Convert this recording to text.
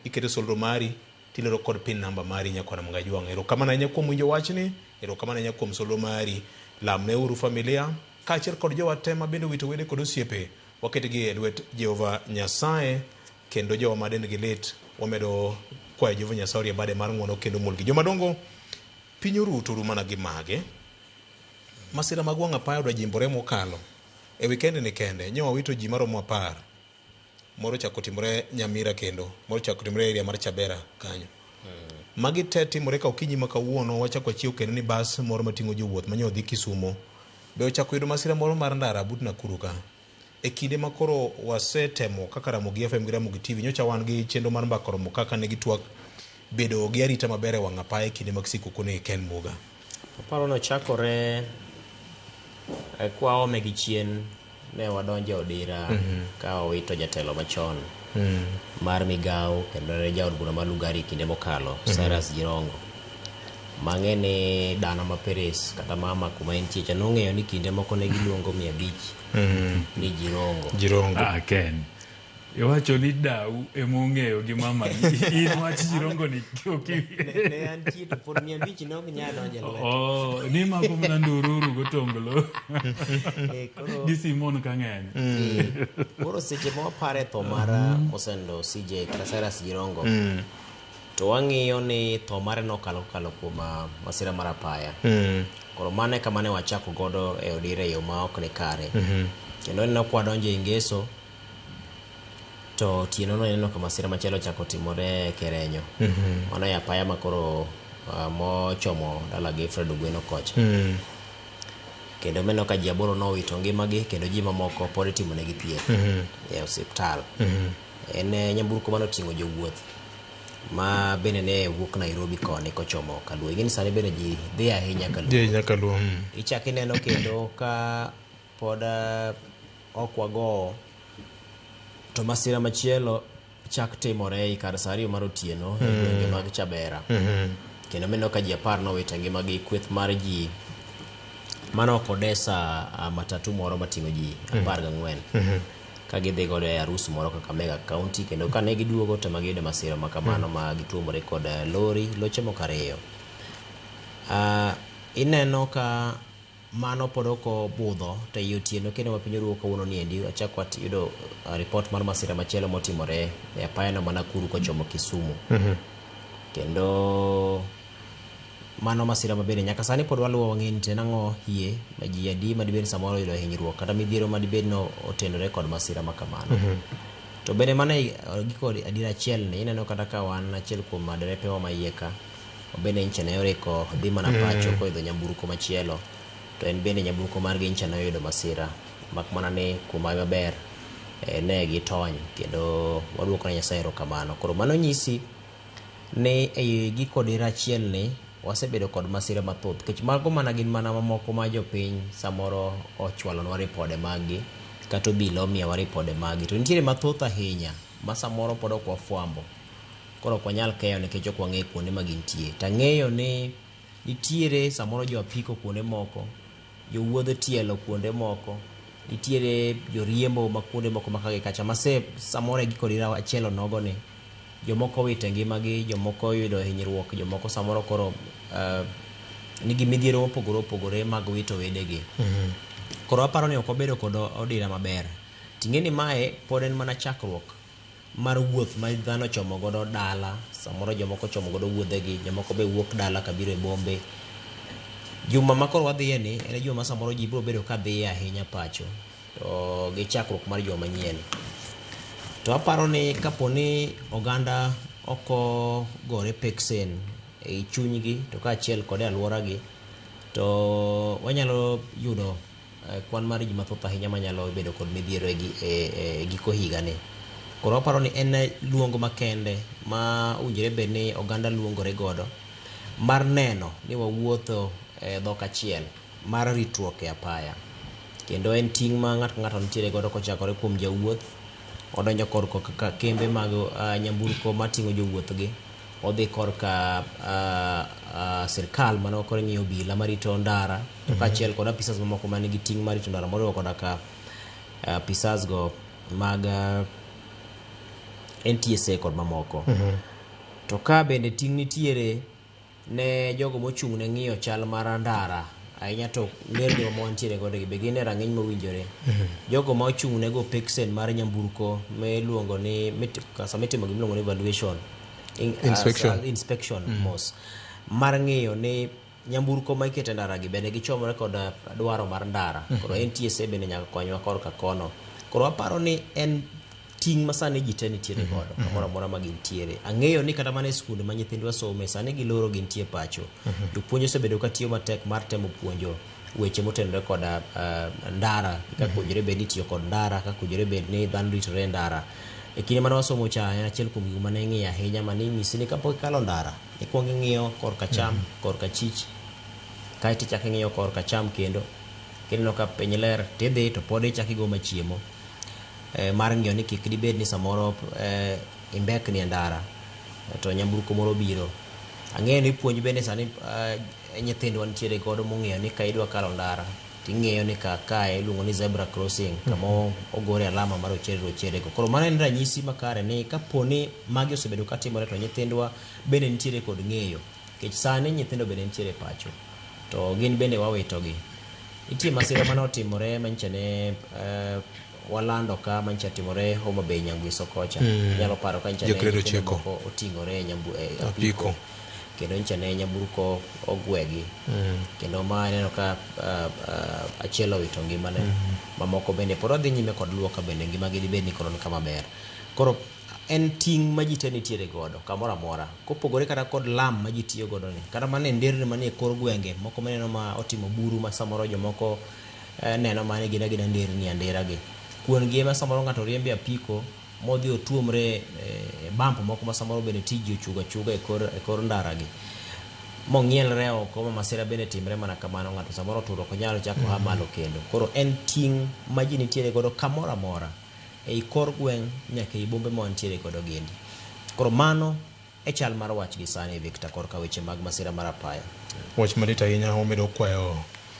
Iketo solro mari tiloro kod pin namba mari nyakwar Mgajwang'. Erokamano ahinya kuom winjo wachni, erokamano ahinya kuom solro mari. Lamne uru familia kaachiel kod jowa te ma bende owito wede kod osiepe. Waketgi e lwet Jehova Nyasaye kendo jowa ma dendgi lit wamedo kwayo Jehova Nyasaye orie bade mar ng'wono kendo omolgi. Jomadongo, piny oru to oru mana gi mage. Masira mag wang' apaya odwa jimbore mokalo. E wikend ni kende, nyo wawito ji maromo apar. Moro ochako timore Nyamira kendo, moro ochako timore area mar Chabera kanyo. Magi te timore ka okinyi ma kawuono wachako wachiew kendo ni bas moro mating'o jowuoth manyo dhi Kisumo be ochako yudo masira moro mar ndara but Nakuru ka. E kinde ma koro wasetemo kaka Ramogi FM gi Ramogi TV nyocha wan gi chenro mar mbaka oromo kaka ne gitwak bedo gi arita maber e wang' apaya e kinde mag sikuku ni Ken Muga. Aparo nochakore kwaome gi chien Ne wadonjo e odira ka wawito jatelo machon mar migawo kendo ne jaod bura mar Lugari kinde mokalo, Cyrus Jirongo. Mang'e ni dana ma Peres kata mama kuma entie cha nong'eyo ni kinde moko ne giluongo 500 ni Jirongo. Jirongo. Ah, Ken. Iwacho ni dau ema ong'eyo gi mamani. In wach jirongo ni ok Ne, ne antie to pod 500 ne ok nyal donjo e lweta. Oh, ni mako mana ndururu gotonglo. Eh, koro Gi Simon ka ng'eny. Eh, koro seche ma wapare tho mar Mosendo CJ kata Cyrus Jirongo to wang'iyo ni tho mare nokalo kokalo kuom masira mar apaya. Koro mano e kama ne wachako godo e odira e yo ma ok ni kare. Kendo ineno kwa donjo e Ngeso to otieno no ineno ka masira machielo ochako timore Kerenyo. Mano e apaya ma koro mochomo dalagi Fred Ogweno kocha. Kendo mineno ka ji aboro nowito ngimagi kendo ji mamoko pod itimonegi thieth e osiptal. En nyamburko mane oting'o jowuoth ma bende ne wuok Nairobi koni kochomo Kaluo. Ing'e ni sani bende ji dhi ahinya Kaluo. Dhi ahinya Kaluo. Ichak ineno kendo ka pod ok wagowo to masira machielo chak timore ei kar saa ariyo mar otieno e gwenge mag Chabera. Kendo mineno ka ji apar nowito ngimagi kweth mar ji mane ok odesa matatu moro mating'o ji 14 ka gidhi godo e arus moro Kakamega County kendo kane giduogo to ema giyudo masira ma kamano ma gituomore kod lori loche moko ariyo. Ineno ka Mano pod ok obudho to ei otieno kendo ma piny oruwo kawuono ni endi wachak wayudo ripot mar masira machielo motimore e apayano ma Nakuru kochomo Kisumu. Kendo mano masira ma bende nyaka sani pod waluwo wang'e ni to en ang'o hie ma ji adi madibed ni samoro oyudo hinyruok kata midhiero madibed ni otenore kod masira ma kamano. To bende mano e giko adiera achiel ni ineno kata ka wan achiel kuom derepewa ma iye ka Bende nyicha ne oriko dhi mana pacho koidho nyamburko machielo to en bende nyamburko margi nyicha ne oyudo masira mak mana ni kuom hawi maber eh, ne gitony kendo waduoko ne Nyasaye erokamano. Koro mano nyisi ni ei giko dira achiel ni wasebedo kod masira mathoth nikech mago mana gin mana mamoko ma jopiny samoro ochwalonwa ripode maggi kata obila omiyowa ripode maggi to nitiere mathoth ahinya ma samoro pod ok wafwambo Koro ok wanyal keyo nikech ok wang'eyo kuonde ma gintie. To ang'eyo ni nitiere samoro jo apiko kuonde moko, jowuodh tielo kuonde moko, nitiere joriembo ma kuonde moko ma ka gi kacha ma se samoro e giko dira achiel onogo ni jomoko owito ngimagi, jomoko oyudo hinyruok, jomoko samoro koro nigi midhiero mopogore opogore mag wito wedegi. Koro aparo ni ok wabedo kod odira maber. Ting'e ni mae pod en mana chakruok mar wuoth ma dhano ochomo godo dala, samoro jomoko ochomo godo wuodhegi, jomoko be wuok dala kabiro e bombe. Juma ma koro wadhiye ni en juma ma samoro ji biro bedo ka dhiye ahinya pacho to gi chakruok mar juma manyien. To aparo ni kapo ni oganda ok ogore peksen ei chunygi to kaachiel kod e alworagi to wanyalo yudo kwan mar ji mathoth ahinya manyalo bedo kod midhiero e, e, e giko higani. Koro waparo ni en luong makende ma owinjore bed ni oganda luongore godo mar neno ni wawuotho e dhok achiel mar ritruok e apaya. Kendo en ting' ma ng'ato ka ng'ato nitiere godo kochakore kuom jawuoth, odonjo korka kembe mag nyamburko mating'o jowuoth gi, odhi korka sirkal mano koro ing'iyo obila marito ndara to kaachiel kod apisas mamoko man gi ting' mar rito ndara moriwo koda ka apisas go mag NTSA kod mamoko. To ka bende ting' nitiere ne jogo mochung' ne ng'iyo chal mar ndara, ahinya to nderni ma wantiere godo gi be gin e rang'iny mowinjore. Jogo ma ochung' ne go peksen mar nyamburko miluongo ni sama itimo gimiluongo ni evaluation, Inspection. Inspection mos mar ng'iyo ni nyamburko ma iketo e ndara gi bende gichomore kod dwaro mar ndara. Koro NTSA bende nyaka konywa korka kono. Koro aparo ni en ting' ma sani ji te nitiere godo kamoro amora ma gintiere. Ang'eyo ni kata mana e skunde ma nyithindwa some sani giloro gintie pacho. Jopuonj osebedo ka tiyo matek mar temo puonjo weche motenore kod ndara, kaka owinjore bed ni itiyo kod ndara, kaka owinjore bed ni dhano ritore e ndara. E kinde mane wasomo cha en achiel kuom gigo mane ing'iyo ahinya mane inyisi ni kapok ikalo ndara, ikuongo ing'iyo korka cham, korka chich, kaeto ichako ing'iyo korka cham kendo. Kineno ka piny ler tidhi to pod ichako igo machiemo. Mar ng'iyo ni kik dibed ni samoro imbekni e ndara to nyamburko moro biro. Ang'eyo ni puonj bende sani nyithindwa nitiere godo mong'eyo ni ka idwa kalo ndara ting'iyo ni ka kae iluongo ni zebra crossing kama ogore alama mar rochere rochere go. Koro mano en ranyisi makare ni kapo ni magi osebedo katimore to nyithindwa bende nitiere kod ng'eyo. Nikech sani nyithindo bende nitiere pacho to gin bende wawitogi. Nitie masira mane otimore manyicha ne walando ka manyicha timore Homa Bay Nyangwiso kocha. Inyalo paro ka nyicha ne Jokredo nyithindo ochiko. moko oting'ore e e Apiko. apiko. Kendo nyicha ne nyamburko ogwegi. Kendo ma ineno ka achiel owito ngimane. Mamoko bende pod wadhi nyime kod luwo ka bende ngimagi dibed ni koro ni kama ber. Koro en ting' ma ji te nitiere godo kamoro amora. Kopogore kata kod lam ma ji tiyo godo ni. Kata mana e nderni manie kor gwenge moko mineno ma otimo buru ma samoro jomoko neno mana ni gin agina nderni andera gi. Kuon gi ema samoro ng'ato riembe apiko modhi otuomre e bump moko ma samoro bende tij ji ochuogo achuoga e kor ndara gi. Mong'ielre oko ma masira bende timre mana kamano ng'ato samoro oturo ok onyal chako a malo kendo. Koro en ting' ma ji nitiere godo kamoro amora ei kor gweng' nyaka ei bombe ma wantiere godo giendi. Koro mano e chal mar wach gi sani Victor korka weche mag masira mar apaya. Wach malit ahinya omedo kwayo